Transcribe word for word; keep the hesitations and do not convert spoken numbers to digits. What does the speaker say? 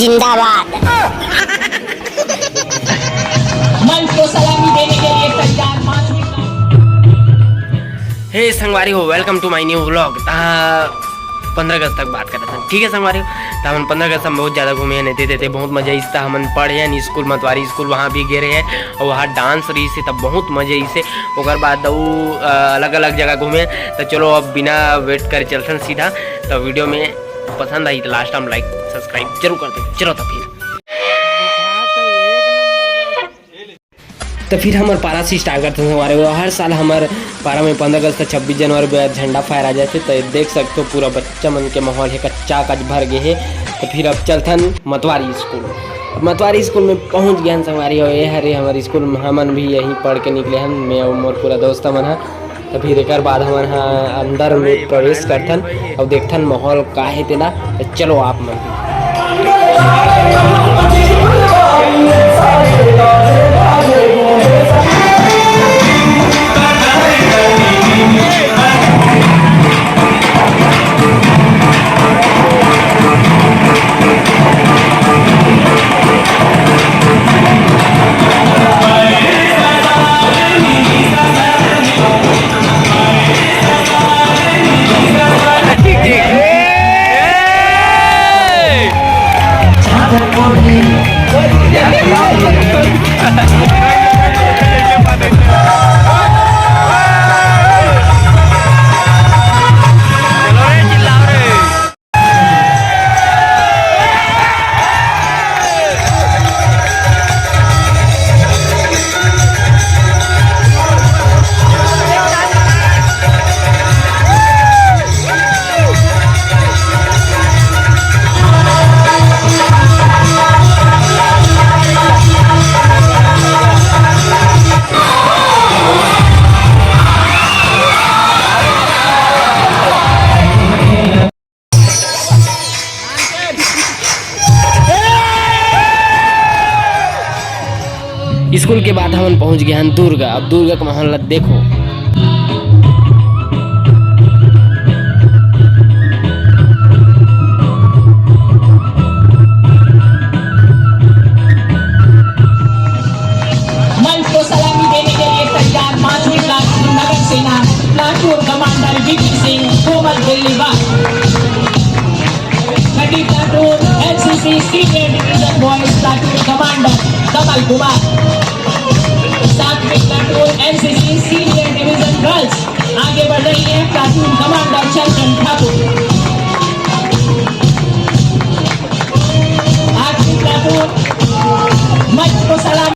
जिंदाबाद। मंच को सलामी देने के लिए तैयार माननीय हे संगवारी हो, welcome to my new vlog। त पंद्रह अगस्त तक बात करत हन, ठीक है संगवारी हो। त हमन पंद्रह अगस्त में बहुत ज्यादा घूमे हन, एते तेते बहुत मजा आइस। त हमन पढ़े हन स्कूल, मतवारी स्कूल, वहाँ भी गे रहे हैं और वहाँ डांस रहिस हे, तब बहुत मजा आइस हे। ओकर बाद अउ अलग अलग जगह घूमे। त चलो अब बिना वेट करे चलथन सीधा। त वीडियो में पसंद आई त लास्ट टाइम लाइक सब्सक्राइब जरूर कर दे। चलो त फिर त फिर हमर पारा से स्टार्ट करते हैं संगवारी हो। हर साल हमर पारा में पंद्रह अगस्त, छब्बीस जनवरी पे झंडा फहरा जाते, तो देख सकते हो पूरा बच्चा मन के माहौल है, कच्चा कच भर गए है। तो फिर अब चलथन मतवारी स्कूल। अब मतवारी स्कूल में पहुंच गए हैं संगवारी हो। ये हरे हमर स्कूल, हमन भी यहीं पढ़ के निकले हन, मैं और मोर पूरा दोस्त मन ह। तो फिर एकर बाद हमन ह अंदर में प्रवेश करथन और देखथन माहौल का है तेला। तो चलो आप मन भी। स्कूल के बाद हमन पहुंच गए हन दुर्गा। अब दुर्गा के माहौल ला देखो। मंच को सलामी देने के लिए तैयार माननीय प्लाटून नगर सेना, platoon commander VP Singh, Komal Dilliwal. छठी platoon NCC senior division boys, platoon commander Kamal Kumar. सातवीं platoon NCC senior division girls आगे बढ़ रही है, प्लाटून कमांडर चंचल ठाकुर।